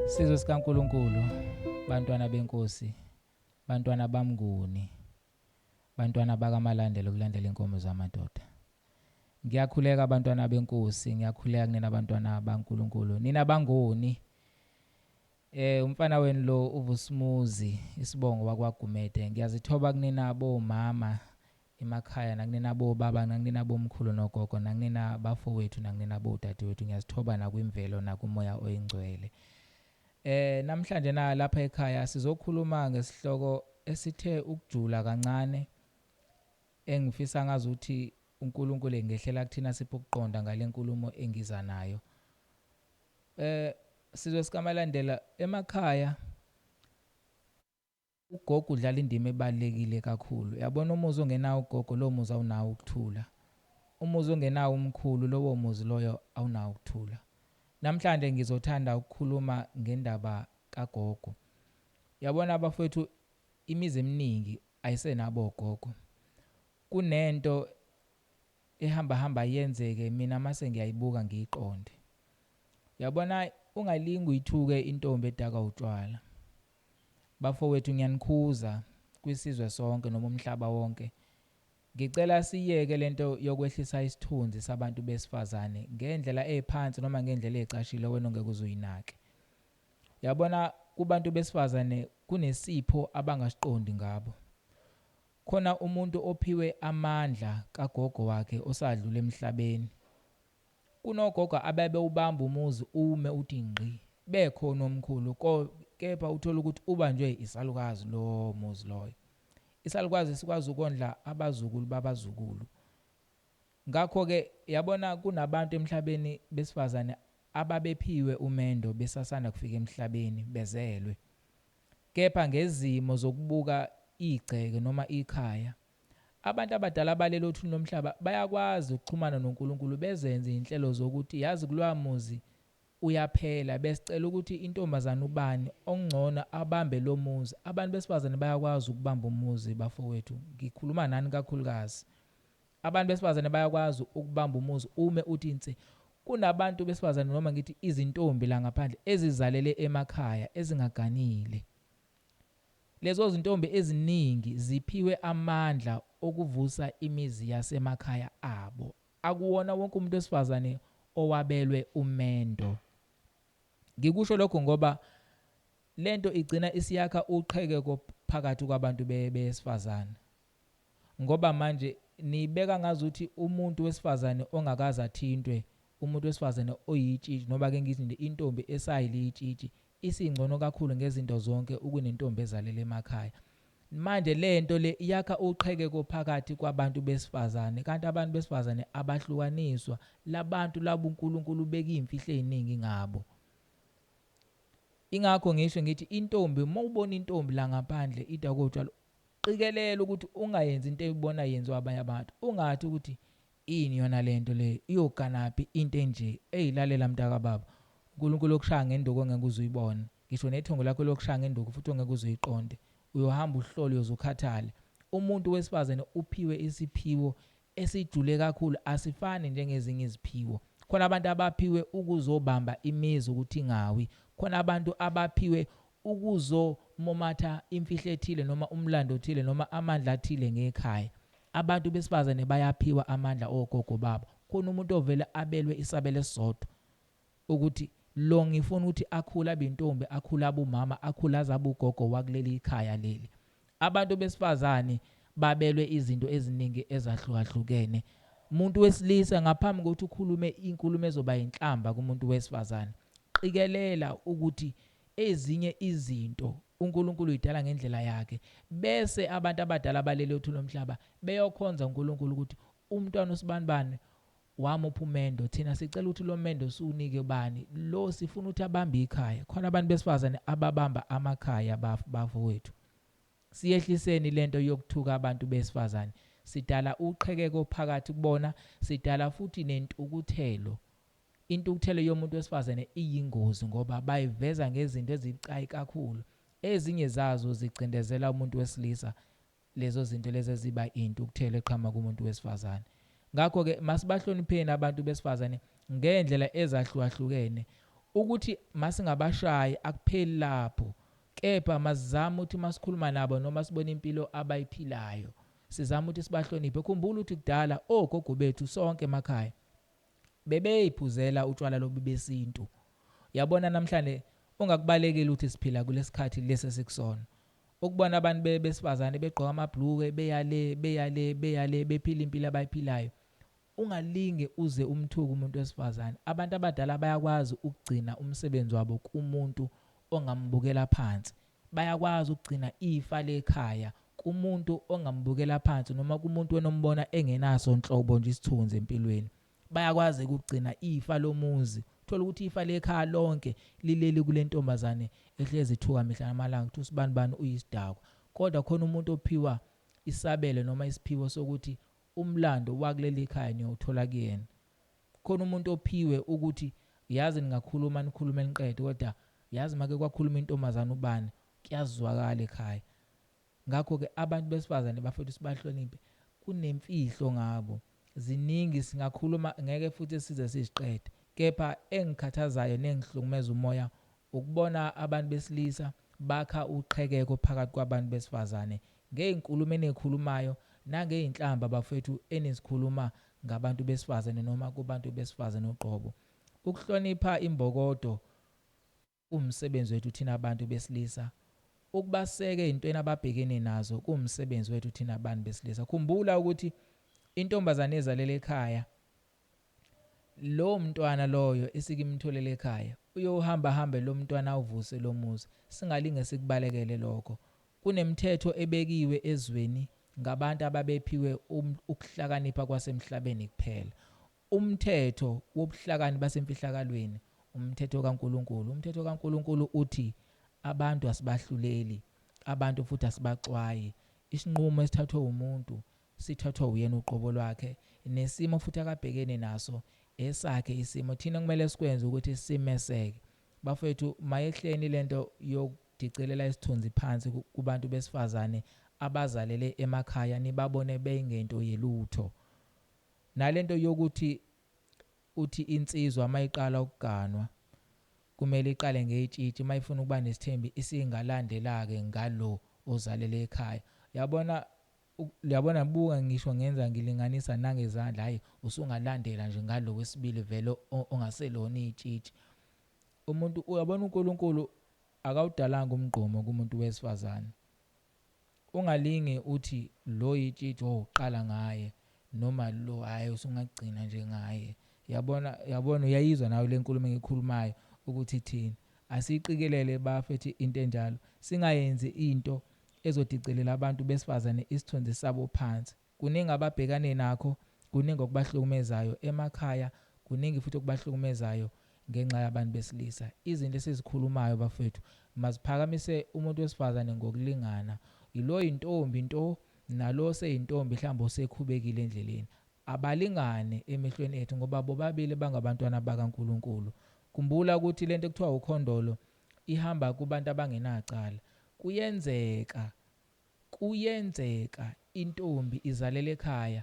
Sizwe sikaNkulunkulu, bantwana benkosi, bantwana bamnguni, bantwana bakaMalandela ukulandela inkomo zamadoda. Ngiyakhuleka bantwana benkosi, ngiyakhuleka kunina bantwana baNkulunkulu, nina bangoni. Umfana wenu lo uVusumuzi isibongo wakwaGumede. Ngiyazithoba kunina bomama emakhaya nakunina bobaba nakunina bomkhulu nogogo nakunina bafowethu nakunina bodadewethu ngiyazithoba nakwimvelo nakumoya oyingcwele. Namhlanje na lapha ekhaya sizokhuluma ngesihloko esithe ukujula kancane engifisa ngazuthi uNkulunkulu engehlela kuthina siphe ukuqonda ngalenkulumo engiza nayo. Sizwe sikaMalandela emakhaya ugogo udlala indima ebalulekile kakhulu. Uyabona umuzi ongenawo ugogo lowo muzi awunawo ukuthula. Umuzi ongenawo umkhulu lowo muzi loyo awunawo ukuthula. Namhlanje ngizothanda ukukhuluma ngendaba kagogo. Uyabona abafowethu imizi eminingi ayisenabo ogogo. Kunento ehamba hamba yenzeke mina mase ngiyayibuka ngiyiqonde. Uyabona ungalingi uyithuke intombi edaka utshwala. Bafowethu ngiyanikhuza kwisizwe sonke noma umhlaba wonke. Ngicela siyeke lento yokwehlisa isithunzi sabantu besifazane ngendlela ephansi noma ngendlela ecashile wena ongeke uzuyinake. Yabona kubantu besifazane kunesipho abangasiqondi ngabo. Khona umuntu ophiwe amandla kagogo wakhe osadlula emhlabeni. Kunogogo ababewubamba umuzi ume uthi ngqi bekhona omkhulu kepha uthola ukuthi ubanjwe isalukazi lowo muzi loyo. Isalukazi sikwazi ukondla abazukulu babazukulu. Ngakho-ke yabona kunabantu emhlabeni besifazane ababephiwe umendo besasanda kufika emhlabeni bezelwe. Kepha ngezimo zokubuka igceke noma ikhaya, abantu abadala balelo othulini lomhlaba bayakwazi ukuxhumana noNkulunkulu bezenze izinhlelo zokuthi yazi kulowa muzi uyaphela besicela ukuthi intombazane ubani ongcono abambe lo muzi. Abantu besifazane bayakwazi ukubamba umuzi bafowethu, ngikhuluma nani kakhulukazi. Abantu besifazane bayakwazi ukubamba umuzi ume uthi nse. Kunabantu besifazane noma ngithi izintombi la ngaphandle ezizalele emakhaya ezingaganile. Lezo zintombi eziningi ziphiwe amandla okuvusa imizi yasemakhaya abo. Akuwona wonke umuntu wesifazane owabelwe umendo. Ngikusho lokho ngoba lento igcina isiyakha uqhekeko phakathi kwabantu besifazane. Ngoba manje nibeka ngazuthi umuntu wesifazane ongakaze athintwe, umuntu wesifazane oyitshitshi noma ke ngithi nje intombi esayilitshitshi isingcono kakhulu ngezinto zonke ukunentombi ezalela emakhaya. Manje lento le iyakha uqhekeko phakathi kwabantu besifazane kanti abantu besifazane abahlukaniswa labantu labo uNkulunkulu ubeka imfihlo eziningi ngabo. Ingakho ngisho ngithi intombi uma ubona intombi la ngaphandle idakwe utshwala qikelela ukuthi ungayenzi into eyibona yenziwa abanye abantu. Ungathi ukuthi ini yona lento le iyoganaphi into enje. Eyilalela mntaka baba. uNkulunkulu okushaya ngenduku ongeke uze uyibone. Ngisho nethongo lakho lokushaya ngenduku futhi ongeke uze uyiqonde. Uyohamba uhlole uyoze ukhathale. Umuntu wesifazane uphiwe isiphiwo esijule kakhulu asifani njengezinye iziphiwo. Khona abantu abaphiwe ukuzobamba imizi ukuthi ingawi. Khona abantu abaphiwe ukuzomumatha imfihlo ethile noma umlando othile noma amandla athile ngekhaya. Abantu besifazane bayaphiwa amandla ogogo babo. Khona umuntu ovele abelwe isabelo esisodwa ukuthi lo ngifuna ukuthi akhule abe intombi, akhule abe umama, akhule aze abe ugogo wakuleli ikhaya leli. Abantu besifazane babelwe izinto eziningi ezahlukahlukene. Umuntu wesilisa ngaphambi kokuthi ukhulume inkulumo ezoba inhlamba kumuntu wesifazane, qikelela ukuthi ezinye izinto uNkulunkulu uyidala ngendlela yakhe bese abantu abadala balele othuli lomhlaba beyokhonza uNkulunkulu ukuthi umntwana usibanibani wamupha umendo thina sicela ukuthi lo mendo siwunike bani lo sifuna ukuthi abambe ikhaya. Khona abantu besifazane ababamba amakhaya bafowethu. Siyehliseni lento yokuthuka abantu besifazane, sidala uqhekeko phakathi kubona, sidala futhi nentukuthelo. Intukuthelo yomuntu wesifazane iyingozi ngoba bayiveza ngezinto ezibucayi kakhulu. Ezinye zazo zicindezela umuntu wesilisa lezo zinto lezi eziba intukuthelo eqhamuka kumuntu wesifazane. Ngakho-ke masibahlonipheni abantu besifazane ngendlela ezahlukahlukene. Ukuthi masingabashayi akupheli lapho, kepha masizame ukuthi masikhuluma nabo noma sibona impilo abayiphilayo, sizame ukuthi sibahloniphe. Khumbula ukuthi kudala ogogo bethu sonke emakhaya bebeyiphuzela utshwala lobu besintu. Yabona namhlanje ungakubalekeli ukuthi siphila kulesikhathi lesi esikusona. Ukubona abantu besifazane begqoka amabhulukwe beya le beya le beya le bephila impilo abayiphilayo. Ungalinge uze umthuke umuntu wesifazane. Abantu abadala bayakwazi ukugcina umsebenzi wabo kumuntu ongambukela phansi. Bayakwazi ukugcina ifa lekhaya kumuntu ongambukela phansi noma kumuntu wena ombona engenaso nhlobo nje isithunzi empilweni. Bayakwazi ukugcina ifa lomuzi. Uthola ukuthi ifa lekhaya lonke lileli kule ntombazane ehlezi ithuka mihla namalanga ukuthi usibani bani uyisidakwa. Kodwa khona umuntu ophiwa isabelo noma isiphiwo sokuthi umlando wakuleli khaya niyowuthola kuyena. Khona umuntu ophiwe ukuthi yazi ningakhuluma nikhulume niqede, kodwa yazi make kwakhuluma intombazane ubani kuyazwakala ekhaya. Ngakho-ke abantu besifazane bafethu sibahloniphe, kunemfihlo ngabo. Ziningi singakhuluma ngeke futhi size siziqede. Kepha engikhathazayo nengihlukumeza umoya ukubona abantu besilisa bakha uqhekeko phakathi kwabantu besifazane ngey'nkulumo enikhulumayo nangey'nhlamba bafethu enizikhuluma ngabantu besifazane noma kubantu besifazane uqobo. Ukuhlonipha imbokodo kuwumsebenzi wethu thina abantu besilisa. Ukubaseka ey'ntweni ababhekene nazo kuwumsebenzi wethu thina abantu besilisa. Khumbula ukuthi intombazane ezalela ekhaya, lowo mntwana loyo esikimtholele ekhaya uyohamba hambe lo mntwana awuvuse lo muzi. Singalinge sikubalekele lokho. Kunemithetho ebekiwe ezweni ngabantu ababephiwe ukuhlakanipha kwasemhlabeni kuphela. Umthetho wobuhlakani basemfihlakalweni umthetho kaNkuluNkulu. Umthetho kaNkuluNkulu uthi abantu asibahluleli, abantu futhi asibaxwayi. Isinqumo esithathwe umuntu sithathwa uyena uqobo lwakhe, nesimo futhi akabhekene naso esakhe isimo. Thina kumele sikwenze ukuthi simeseke. Bafethu, mayehleni lento yokudicelela isithunzi phansi kubantu besifazane abazalele emakhaya, nibabone beyingento yelutho. Nalento yokuthi uthi insizwa mayiqala ukuganwa kumele iqale ngeyitshitshi, mayifuna ukuba nesithembi isingalandela-ke ngalo ozalele ekhaya. Yabona, uyabona, buka ngisho ngenza ngilinganisa nangezandla, hayi usungalandela nje ngalo wesibili vele ongaselona itshitshi. Umuntu uyabona uNkulunkulu akawudalanga umgqomo kumuntu wesifazane. Ungalinge uthi lo yitshitshi oqala ngaye noma lo hayi usungagcina nje ngaye. Yabona, yabona uyayizwa nawe le nkulumo engikhulumayo ukuthi thini. Asiyiqikelele bafethu into enjalo, singayenzi into ezodicelela abantu besifazane isithunzi sabo phansi. Kuningi ababhekane nakho, kuningi okubahlukumezayo emakhaya, kuningi futhi okubahlukumezayo ngenxa yabantu besilisa. Izinto esizikhulumayo bafethu maziphakamise umuntu wesifazane ngokulingana. Yilo intombi nto nalo seyintombi mhlawumbe osekhubekile endleleni. Abalingane emehlweni ethu ngoba bobabili bangabantwana bakaNkuluNkulu. Khumbula ukuthi lento ekuthiwa ukhondolo ihamba kubantu abangenacala. Kuyenzeka, kuyenzeka intombi izalele ekhaya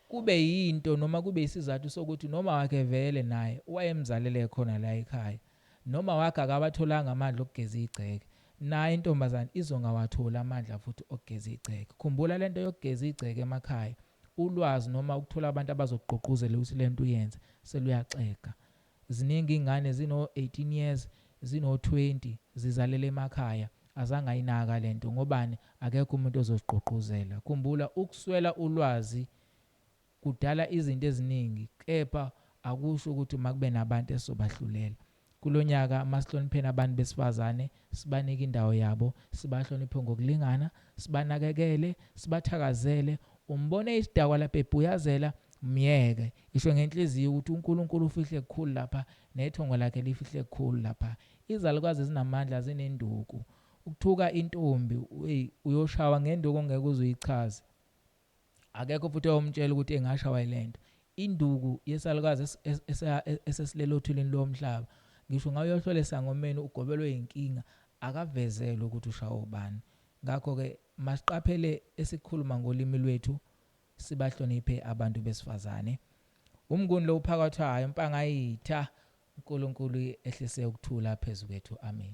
kube yinto noma kube isizathu sokuthi noma wakhe vele naye wayemzalele khona la ekhaya, noma wakhe akawatholanga amandla okugeza igceke, naye intombazane izongawatholi amandla futhi okugeza igceke. Khumbula lento yokugeza igceke emakhaya, ulwazi noma ukuthola abantu abazokugqugquzela ukuthi lento uyenze seluyaxega. Ziningi ingane zino 18 years, zino 20 zizalela emakhaya, azange ayinaka lento ngobani, akekho umuntu ozozigqugquzela. Khumbula ukuswela ulwazi kudala izinto eziningi, kepha akusho ukuthi makube nabantu esobahlulela. Kulonyaka masihlonipheni abantu besifazane, sibanike indawo yabo, sibahloniphe ngokulingana, sibanakekele, sibathakazele. Umbone isidakwa lapha ebhuyazela, myeke. Isho ngenhliziyo ukuthi uNkulunkulu ufihle kukhulu lapha, nethongo lakhe lifihle kukhulu lapha. Izalukazi zinamandla, zinenduku. Ukuthuka intombi, hey, uyoshawa ngenduku ongeke uze uyichaze. Akekho futhi oyomtshela ukuthi engashawa yilento. Induku yesalukazi esesilele othulini lomhlaba, ngisho ngayohlola esangomeni ugobelwe inkinga, akavezelwe ukuthi ushawa ubani. Ngakho-ke masiqaphele esikhuluma ngolimi lwethu, sibahloniphe abantu besifazane. Umnguni lo uphakathwayo, Mpangayitha. uNkulunkulu ehlise ukuthula phezu kwethu. Amen.